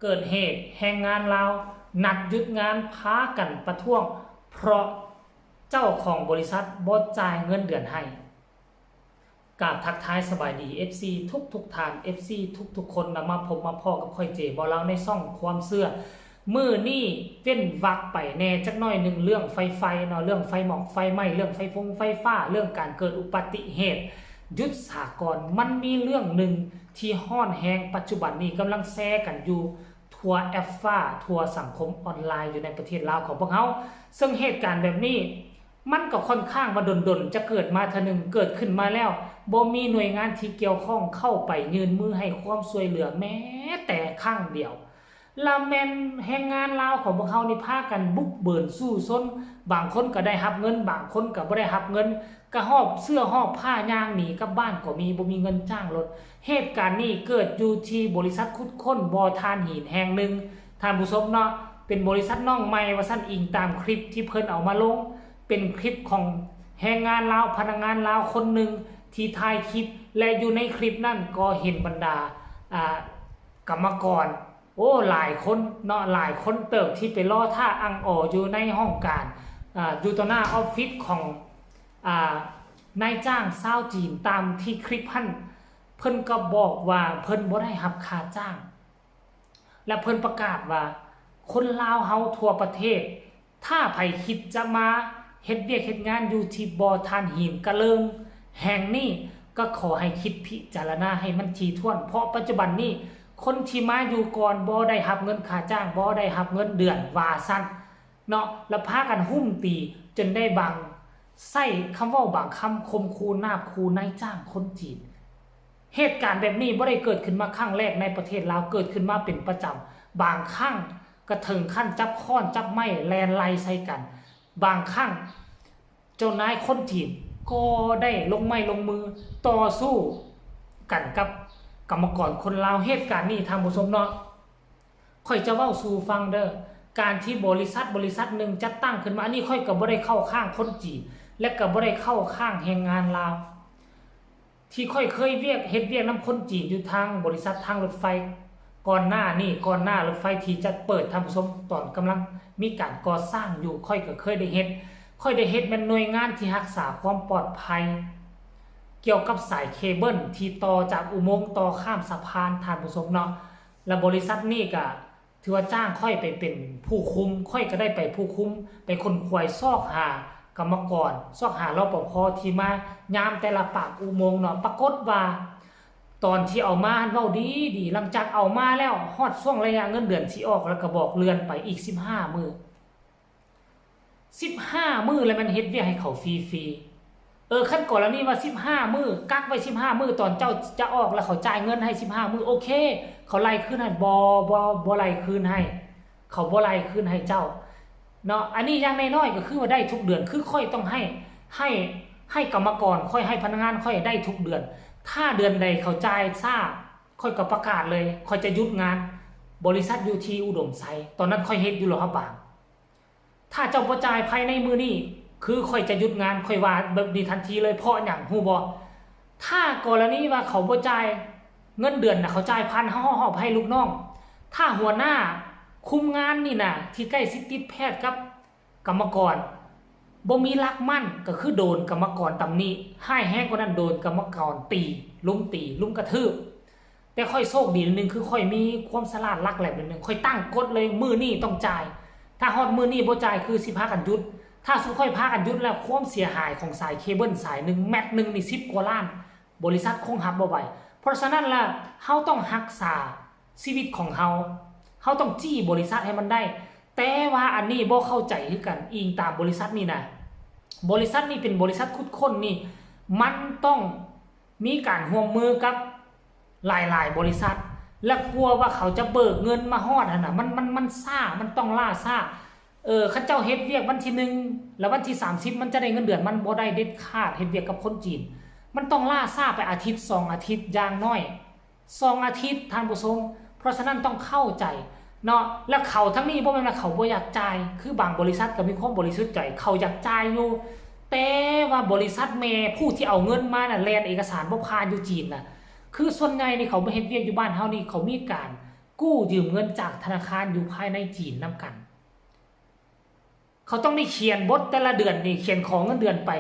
ເກີດເຫດແຮງງານລາວນັດຢຸດງານພາກັນປະທ້ວງ ເພາະເຈົ້າຂອງບໍລິສັດບໍ່ຈ່າຍເງິນເດືອນໃຫ້. ກາບທັກທາຍສະບາຍດີ ເອັຟຊີ ທຸກໆທ່ານ ເອັຟຊີ ທຸກໆຄົນນະ ມາພົບມາພໍ້ກັບຂ້ອຍ ເຈ ບໍ່ລາວ ໃນຊ່ອງຄວາມເຊື່ອ. ມື້ນີ້ເວັ້ນວັກໄປແດ່ຈັກໜ້ອຍໜຶ່ງເລື່ອງໄຟໄຟເນາະ ເລື່ອງໄຟໝອກໄຟໄໝ້ ເລື່ອງໄຟຟົງໄຟຟ້າ ເລື່ອງການເກີດອຸບັດຕິເຫດ ຢຸດສາກອນ. ມັນມີເລື່ອງໜຶ່ງທີ່ຮ້ອນແຮງ ປັດຈຸບັນນີ້ກຳລັງແຊກັນຢູ່ທົ່ວແອັບຟ້າ ທົ່ວສັງຄົມອອນລາຍຢູ່ໃນປະເທດລາວຂອງພວກເຮົາ. ເຊິ່ງເຫດການແບບນີ້ ມັນກໍຂ້ອນຂ້າງວ່າດົນໆຈະເກີດມາເທື່ອໜຶ່ງ, ເກີດຂຶ້ນມາແລ້ວ ບໍ່ມີໜ່ວຍງານທີ່ກ່ຽວຂ້ອງເຂົ້າໄປຍື່ນມືໃຫ້ຄວາມຊ່ວຍເຫຼືອແມ້ແຕ່ຄັ້ງດຽວ. ລະແມ່ນແຮງງານລາວຂອງພວກເຮົານີ້ພາກັນບຸກເບີນສູ້ຊົນ, ບາງຄົນກໍໄດ້ຮັບເງິນ, ບາງຄົນກໍບໍ່ໄດ້ຮັບເງິນ, ກະຫອບເສື້ອຫອບຜ້າຍ່າງໜີກັບບ້ານກໍມີ, ບໍ່ມີເງິນຈ້າງລົດ. ເຫດການນີ້ເກີດຢູ່ທີ່ບໍລິສັດຂຸດຄົ້ນບໍ່ຖ່ານຫີນແຫ່ງໜຶ່ງ, ທ່ານຜູ້ຊົມເນາະ, ເປັນບໍລິສັດນ້ອງໃໝ່ວ່າຊັ້ນ, ອີງຕາມຄລິບທີ່ເພິ່ນເອົາມາລົງ. ເປັນຄລິບຂອງແຮງງານລາວ, ພະນັກງານລາວຄົນໜຶ່ງທີ່ຖ່າຍຄລິບ ແລະ ຢູ່ໃນຄລິບນັ້ນກໍເຫັນບັນດາ ອ່າ ກຳມະກອນ ໂອ້ ຫຼາຍຄົນເນາະ, ຫຼາຍຄົນເຕີບທີ່ໄປລໍຖ້າອັ່ງອໍຢູ່ໃນຫ້ອງການ ອ່າ ຢູ່ຕໍ່ໜ້າອອບຟິດຂອງ ອ່າ ນາຍຈ້າງຊາວຈີນ. ຕາມທີ່ຄລິບຫັ້ນ ເພິ່ນກໍບອກວ່າເພິ່ນບໍ່ໄດ້ຮັບຄ່າຈ້າງ ແລະ ເພິ່ນປະກາດວ່າ ຄົນລາວເຮົາທົ່ວປະເທດ ຖ້າໃຜຄິດຈະມາເຮັດວຽກເຮັດງານຢູ່ທີ່ບໍ່ຖ່ານຫີນກະເລີງແຫ່ງນີ້ ກໍຂໍໃຫ້ຄິດພິຈາລະນາໃຫ້ມັນຖີ່ຖ້ວນ, ເພາະປັດຈຸບັນນີ້ຄົນທີ່ມາຢູ່ກ່ອນບໍ່ໄດ້ຮັບເງິນຄ່າຈ້າງ, ບໍ່ໄດ້ຮັບເງິນເດືອນ ວ່າຊັ້ນເນາະ, ແລ້ວພາກັນຮຸ້ມຕີ ຈົນໄດ້ບາງ ໃຊ້ຄຳເວົ້າບາງຄຳຂົ່ມຂູ່ນາບຂູ່ນາຍຈ້າງຄົນຈີນ. ເຫດການແບບນີ້ບໍ່ໄດ້ເກີດຂຶ້ນມາຄັ້ງແລກໃນປະເທດລາວ, ເກີດຂຶ້ນມາເປັນປະຈຳ, ບາງຄັ້ງກະເຖິງຂັ້ນຈັບຄ້ອນຈັບໄມ້ແລ່ນໄລ່ໃສ່ກັນ, ບາງຄັ້ງເຈົ້ານາຍຄົນຈີນກໍໄດ້ລົງໄມ້ລົງມືຕໍ່ສູ້ກັນກັບກຳມະກອນຄົນລາວ. ເຫດການນີ້ ທ່ານຜູ້ຊົມເນາະ, ຂ້ອຍຈະເວົ້າສູ່ຟັງເດີ້, ການທີ່ບໍລິສັດ ບໍລິສັດໜຶ່ງຈັດຕັ້ງຂຶ້ນມາ, ອັນນີ້ຂ້ອຍກໍບໍ່ໄດ້ເຂົ້າຂ້າງຄົນຈີນ ແລະ ກໍບໍ່ໄດ້ເຂົ້າຂ້າງແຮງງານລາວ ທີ່ຂ້ອຍເຄີຍວຽກ ເຮັດວຽກນຳຄົນຈີນຢູ່ທາງບໍລິສັດທາງລົດໄຟ ກ່ອນໜ້ານີ້ ກ່ອນໜ້າລົດໄຟທີ່ຈະເປີດ, ທ່ານຜູ້ຊົມ, ຕອນກຳລັງມີການກໍ່ສ້າງຢູ່ ຂ້ອຍກໍເຄີຍໄດ້ເຮັດ. ຂ້ອຍໄດ້ເຮັດແມ່ນໜ່ວຍງານທີ່ຮັກສາຄວາມປອດໄພ ກ່ຽວກັບສາຍເຄເບິນທີ່ຕໍ່ຈາກອຸໂມງຕໍ່ຂ້າມສະພານ, ທ່ານຜູ້ຊົມເນາະ. ແລະ ບໍລິສັດນີ້ກະຖືວ່າຈ້າງຂ້ອຍໄປເປັນຜູ້ຄຸມ, ຂ້ອຍກໍໄດ້ໄປຜູ້ຄຸມ, ໄປຂົນຂວາຍຊອກຫາກຳມະກອນ, ຊອກຫາ ລປພ ທີ່ມາຍາມແຕ່ລະປາກອຸໂມງເນາະ. ປາກົດວ່າຕອນທີ່ເອົາມາຫັ້ນເວົ້າດີໆ, ຫຼັງຈາກເອົາມາແລ້ວ ຮອດຊ່ວງໄລຍະເງິນເດືອນຊິອອກ ແລ້ວກໍບອກເລື່ອນໄປອີກສິບຫ້າມື້. ສິບຫ້າມື້ ແລ້ວແມ່ນເຮັດວຽກໃຫ້ເຂົາຟຣີໆ. ເອີ ຄັນກໍລະນີວ່າສິບຫ້າມື້ ກັກໄວ້ສິບຫ້າມື້ ຕອນເຈົ້າຈະອອກແລ້ວເຂົາຈ່າຍເງິນໃຫ້ສິບຫ້າມື້ ໂອເຄ ເຂົາໄລ່ຄືນໃຫ້. ບໍ່ ບໍ່ ບໍ່ໄລ່ຄືນໃຫ້, ເຂົາບໍ່ໄລ່ຄືນໃຫ້ເຈົ້າເນາະ. ອັນນີ້ຢ່າງນ້ອຍໆກໍຄືວ່າໄດ້ທຸກເດືອນ, ຄືຂ້ອຍຕ້ອງໃຫ້ ໃຫ້ ໃຫ້ກຳມະກອນຂ້ອຍ ໃຫ້ພະນັກງານຂ້ອຍໄດ້ທຸກເດືອນ. ຖ້າເດືອນໃດເຂົາຈ່າຍຊ້າ ຂ້ອຍກໍປະກາດເລີຍ, ຂ້ອຍຈະຢຸດງານ. ບໍລິສັດຢູ່ທີ່ອຸດົມໄຊ ຕອນນັ້ນຂ້ອຍເຮັດຢູ່ຫຼວງພະບາງ. ຖ້າເຈົ້າບໍ່ຈ່າຍພາຍໃນມື້ນີ້ ຄືຂ້ອຍຈະຢຸດງານ, ຂ້ອຍວ່າແບບນີ້ທັນທີເລີຍ. ເພາະຫຍັງຮູ້ບໍ່? ຖ້າກໍລະນີວ່າເຂົາບໍ່ຈ່າຍເງິນເດືອນນະ, ເຂົາຈ່າຍຜ່ານເຮົາ ເຮົາເອົາໄປໃຫ້ລູກນ້ອງ. ຖ້າຫົວໜ້າຄຸມງານນີ້ນະ ທີ່ໃກ້ຊິດຕິດແພດກັບກຳມະກອນ ບໍ່ມີຫຼັກໝັ້ນ ກໍຄືໂດນກຳມະກອນຕຳໜິ, ຮ້າຍແຮງກວ່ານັ້ນ ໂດນກຳມະກອນຕີ, ລຸມຕີ, ລຸມກະທືບ. ແຕ່ຂ້ອຍໂຊກດີໜ້ອຍໜຶ່ງ ຄືຂ້ອຍມີຄວາມສະຫຼາດຫຼັກແຫຼມໜ້ອຍໜຶ່ງ, ຂ້ອຍຕັ້ງກົດເລີຍ ມື້ນີ້ຕ້ອງຈ່າຍ, ຖ້າຮອດມື້ນີ້ບໍ່ຈ່າຍ ຄືຊິພາກັນຢຸດ. ຖ້າຊຸມຂ້ອຍພາກັນຢຸດແລ້ວ ຄວາມເສຍຫາຍຂອງສາຍເຄເບິນສາຍໜຶ່ງ ແມັດໜຶ່ງນີ້ສິບກວ່າລ້ານ, ບໍລິສັດຄົງຮັບບໍ່ໄຫວ. ເພາະສະນັ້ນລະ ເຮົາຕ້ອງຮັກສາຊີວິດຂອງເຮົາ, ເຮົາຕ້ອງຈີ້ບໍລິສັດໃຫ້ມັນໄດ້. ແຕ່ວ່າອັນນີ້ບໍ່ເຂົ້າໃຈຄືກັນ, ອີງຕາມບໍລິສັດນີ້ນະ, ບໍລິສັດນີ້ເປັນບໍລິສັດຂຸດຄົ້ນນີ້ ມັນຕ້ອງ ມີການຮ່ວມມືກັບຫຼາຍໆບໍລິສັດ ແລະ ກວ່າວ່າເຂົາຈະເບີກເງິນມາຮອດຫັ້ນນະ ມັນ ມັນ ມັນຊ້າ, ມັນຕ້ອງລ່າຊ້າ. ເອີ ເຂົາເຈົ້າເຮັດວຽກວັນທີໜຶ່ງ ແລ້ວວັນທີສາມສິບມັນຈະໄດ້ເງິນເດືອນ, ມັນບໍ່ໄດ້ເດັດຂາດ. ເຮັດວຽກກັບຄົນຈີນ ມັນຕ້ອງລ່າຊ້າໄປອາທິດສອງອາທິດຢ່າງໜ້ອຍ. ສອງອາທິດ ທ່ານຜູ້ຊົມ. ເພາະສະນັ້ນຕ້ອງເຂົ້າໃຈເນາະ ແລະ ເຂົາທາງນີ້ບໍ່ແມ່ນວ່າເຂົາບໍ່ຢາກຈ່າຍ, ຄືບາງບໍລິສັດກໍມີຄວາມບໍລິສຸດໃຈ ເຂົາຢາກຈ່າຍຢູ່, ແຕ່ວ່າບໍລິສັດແມ່ຜູ້ທີ່ເອົາເງິນມານະ ແລ່ນເອກະສານບໍ່ຜ່ານຢູ່ຈີນນະ. ຄືສ່ວນໃຫຍ່ນີ້ເຂົາມາເຮັດວຽກຢູ່ບ້ານເຮົານີ້ ເຂົາມີການ ກູ້ຢືມເງິນຈາກທະນາຄານຢູ່ພາຍໃນຈີນນຳກັນ. ເຂົາຕ້ອງໄດ້ຂຽນບົດແຕ່ລະເດືອນນີ້ ຂຽນຂໍເງິນເດືອນໄປ,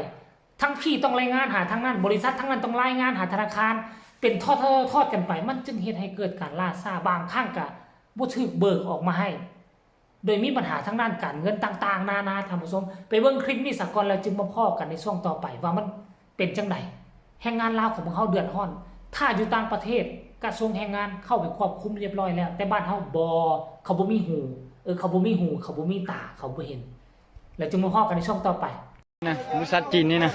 ທັງພີ້ຕ້ອງລາຍງານຫາທາງນັ້ນ, ບໍລິສັດທາງນັ້ນຕ້ອງລາຍງານຫາທະນາຄານ, ເປັນທອດໆກັນໄປ, ມັນຈຶ່ງເຮັດໃຫ້ເກີດການລ່າຊ້າ, ບາງຄັ້ງກະບໍ່ຖືກເບີກອອກມາໃຫ້. ໂດຍມີບັນຫາທາງດ້ານການເງິນຕ່າງໆນານາ. ທ່ານຜູ້ຊົມ ໄປເບິ່ງຄລິບນີ້ສາກ່ອນ ແລ້ວຈຶ່ງມາພໍ້ກັນໃນຊ່ວງຕໍ່ໄປວ່າມັນເປັນຈັ່ງໃດ. ແຮງງານລາວຂອງພວກເຮົາເດືອດຮ້ອນ, ຖ້າຢູ່ຕ່າງປະເທດ ກະຊວງແຮງງານເຂົ້າໄປຄວບຄຸມຮຽບຮ້ອຍແລ້ວ, ແຕ່ບ້ານເຮົາບໍ່, ເຂົາບໍ່ມີຫູ, ເອີ ເຂົາບໍ່ມີຫູ, ເຂົາບໍ່ມີຕາ, ເຂົາບໍ່ເຫັນ. ແລ້ວຈຶ່ງມາພໍ້ກັນໃນຊ່ວງຕໍ່ໄປ. ນະ ບໍລິສັດຈີນນີ້ນະ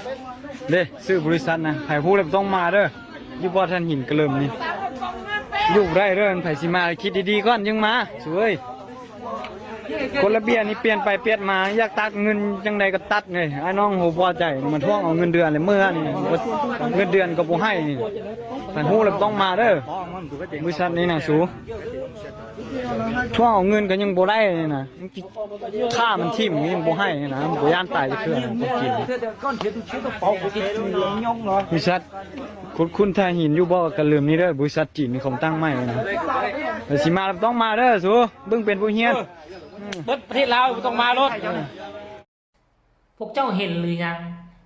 ເດ້ ຊື່ບໍລິສັດນະ ໃຜຮູ້ແລ້ວຕ້ອງມາເດີ ຢູ່ບໍ່ທ່ານຫີນກະເຫຼີມນີ້ ຢູ່ບໍ່ໄດ້ເດີ ໃຜຊິມາຄິດດີໆກ່ອນຈຶ່ງມາ ສູເອີຍ. ກົດລະບຽບນີ້ປ່ຽນໄປປ່ຽນມາ ຢາກຕັດເງິນຈັ່ງໃດກໍຕັດເລີຍ. ອ້າຍນ້ອງບໍ່ພໍໃຈ ມາທວງເອົາເງິນເດືອນແລ້ວ ເມື່ອນີ້ເງິນເດືອນກໍບໍ່ໃຫ້ນີ້ ໃຜຮູ້ແລ້ວຕ້ອງມາເດີ ບໍລິສັດນີ້ນະ ສູ ທວງເອົາເງິນກໍຍັງບໍ່ໄດ້ນີ້ນະ. ຂ້າມັນຖິ້ມຍັງບໍ່ໃຫ້ນະ ບໍ່ຢ້ານຕາຍຈັກເທື່ອນະ ຄົນຈີນ. ບໍລິສັດຂຸດຄົ້ນຖ່າຫີນຢູ່ບໍ່ກະເຫຼີມນີ້ເດີ ບໍລິສັດຈີນນີ້ເຂົາຕັ້ງໃໝ່ນະ. ແລ້ວຊິມາຕ້ອງມາເດີສູ ເບິ່ງເປັນບົດຮຽນ ເບິດປະເທດລາວບໍ່ຕ້ອງມາໂລດ. ພວກເຈົ້າເຫັນຫຼືຍັງ?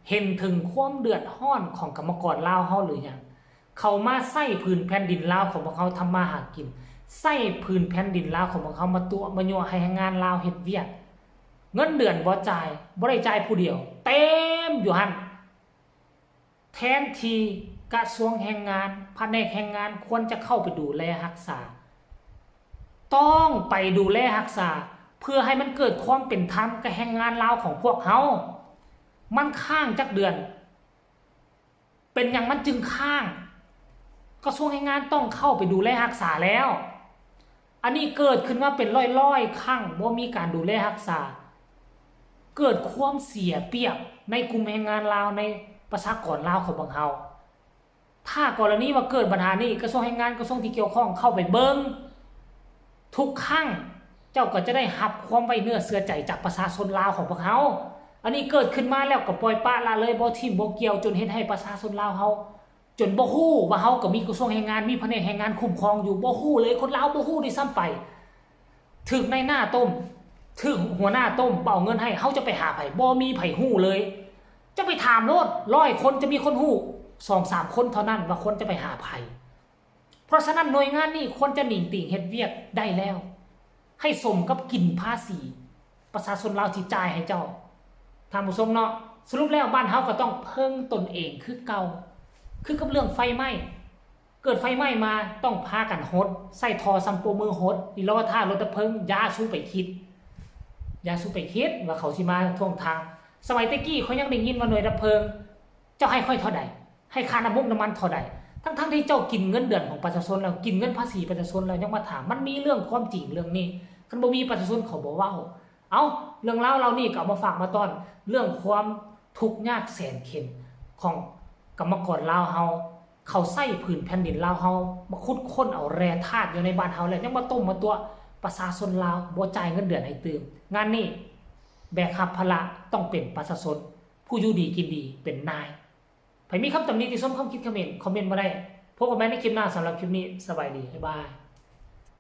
ເຫັນເຖິງຄວາມເດືອດຮ້ອນຂອງກຳມະກອນລາວເຮົາຫຼືຍັງ? ເຂົາມາໃຊ້ຜືນແຜ່ນດິນລາວຂອງພວກເຮົາທຳມາຫາກິນ, ໃຊ້ຜືນແຜ່ນດິນລາວຂອງພວກເຮົາມາຕົວະມາຍົວະໃຫ້ແຮງງານລາວເຮັດວຽກ. ເງິນເດືອນບໍ່ຈ່າຍ, ບໍ່ໄດ້ຈ່າຍຜູ້ດຽວ, ເຕັມຢູ່ຫັ້ນ. ແທນທີ່ກະຊວງແຮງງານ, ພະແນກແຮງງານຄວນຈະເຂົ້າໄປດູແລຮັກສາ, ຕ້ອງໄປດູແລຮັກສາ ເພື່ອໃຫ້ມັນເກີດຄວາມເປັນທຳກັບແຮງງານລາວຂອງພວກເຮົາ. ມັນຄ້າງຈັກເດືອນ? ເປັນຫຍັງມັນຈຶ່ງຄ້າງ? ກະຊວງແຮງງານຕ້ອງເຂົ້າໄປດູແລຮັກສາແລ້ວ. ອັນນີ້ເກີດຂຶ້ນມາເປັນຮ້ອຍໆຄັ້ງ ບໍ່ມີການດູແລຮັກສາ, ເກີດຄວາມເສຍປຽບໃນກຸ່ມແຮງງານລາວ, ໃນປະຊາກອນລາວຂອງພວກເຮົາ. ຖ້າກໍລະນີວ່າເກີດບັນຫານີ້, ກະຊວງແຮງງານ, ກະຊວງທີ່ກ່ຽວຂ້ອງເຂົ້າໄປເບິ່ງທຸກຄັ້ງ, ເຈົ້າກໍຈະໄດ້ຮັບຄວາມໄວ້ເນື້ອເຊື່ອໃຈຈາກປະຊາຊົນລາວຂອງພວກເຮົາ. ອັນນີ້ເກີດຂຶ້ນມາແລ້ວກໍປ່ອຍປະລະເລີຍ, ບໍ່ຖິ້ມບໍ່ກ່ຽວ, ຈົນເຮັດໃຫ້ປະຊາຊົນລາວເຮົາ ຈົນບໍ່ຮູ້ວ່າເຮົາກໍມີກະຊວງແຮງງານ, ມີພະແນກແຮງງານຄຸ້ມຄອງຢູ່, ບໍ່ຮູ້ເລີຍ, ຄົນລາວບໍ່ຮູ້ດ້ວຍຊ້ຳໄປ. ຖືກນາຍໜ້າຕົ້ມ, ຖືກຫົວໜ້າຕົ້ມ ບໍ່ເອົາເງິນໃຫ້, ເຮົາຈະໄປຫາໃຜ? ບໍ່ມີໃຜຮູ້ເລີຍ. ເຈົ້າໄປຖາມໂລດ, ຮ້ອຍຄົນຈະມີຄົນຮູ້ສອງສາມຄົນເທົ່ານັ້ນວ່າຄວນຈະໄປຫາໃຜ. ເພາະສະນັ້ນໜ່ວຍງານນີ້ຄວນຈະໜິງຕີງເຮັດວຽກໄດ້ແລ້ວ, ໃຫ້ສົມກັບກິນພາສີ ປະຊາຊົນລາວຊິຈ່າຍໃຫ້ເຈົ້າ. ທ່ານຜູ້ຊົມເນາະ, ສະຫຼຸບແລ້ວບ້ານເຮົາກໍຕ້ອງເພິ່ງຕົນເອງຄືເກົ່າ. ຄືກັບເລື່ອງໄຟໄໝ້, ເກີດໄຟໄໝ້ມາຕ້ອງພາກັນຫົດ, ໃສ່ທໍ່ຊຳໂປມືຫົດ, ອີລໍຖ້າລົດດັບເພີງ. ຢ່າສູ່ໄປຄິດ, ຢ່າສູ່ໄປຄິດວ່າເຂົາຊິມາທ່ວງທາງ. ສະໄໝແຕ່ກີ້ຂ້ອຍຍັງໄດ້ຍິນວ່າໜ່ວຍດັບເພີງ ເຈົ້າໃຫ້ຂ້ອຍເທົ່າໃດ? ໃຫ້ຄ່ານ້ຳມັນນ້ຳມັນເທົ່າໃດ? ທັງໆທີ່ເຈົ້າກິນເງິນເດືອນຂອງປະຊາຊົນແລ້ວ, ກິນເງິນພາສີປະຊາຊົນແລ້ວ ຍັງມາຖາມ. ມັນມີເລື່ອງຄວາມຈິງເລື່ອງນີ້, ຄັນບໍ່ມີປະຊາຊົນເຂົາບໍ່ເວົ້າ. ເອົ້າ, ເລື່ອງລາວເຫຼົ່ານີ້ກໍເອົາມາຝາກມາຕ້ອນ, ເລື່ອງຄວາມທຸກຍາກແສນເຂັນຂອງກຳມະກອນລາວເຮົາ, ເຂົາໃຊ້ຜືນແຜ່ນດິນລາວເຮົາມາຂຸດຄົ້ນເອົາແຮ່ທາດຢູ່ໃນບ້ານເຮົາແລ້ວ ຍັງມາຕົ້ມມາຕົວະປະຊາຊົນລາວ, ບໍ່ຈ່າຍເງິນເດືອນໃຫ້ຕື່ມ. ງານນີ້ແບກຮັບພາລະຕ້ອງເປັນປະຊາຊົນ, ຜູ້ຢູ່ດີກິນດີເປັນນາຍ. ໃຜມີຄຳຕຳໜິຕິຊົມຄຳຄິດຄຳເຫັນ ຄອມເມັນມາໄດ້. ພົບກັນໃໝ່ໃນຄລິບໜ້າ, ສຳລັບຄລິບນີ້ ສະບາຍດີ, ບາຍບາຍ.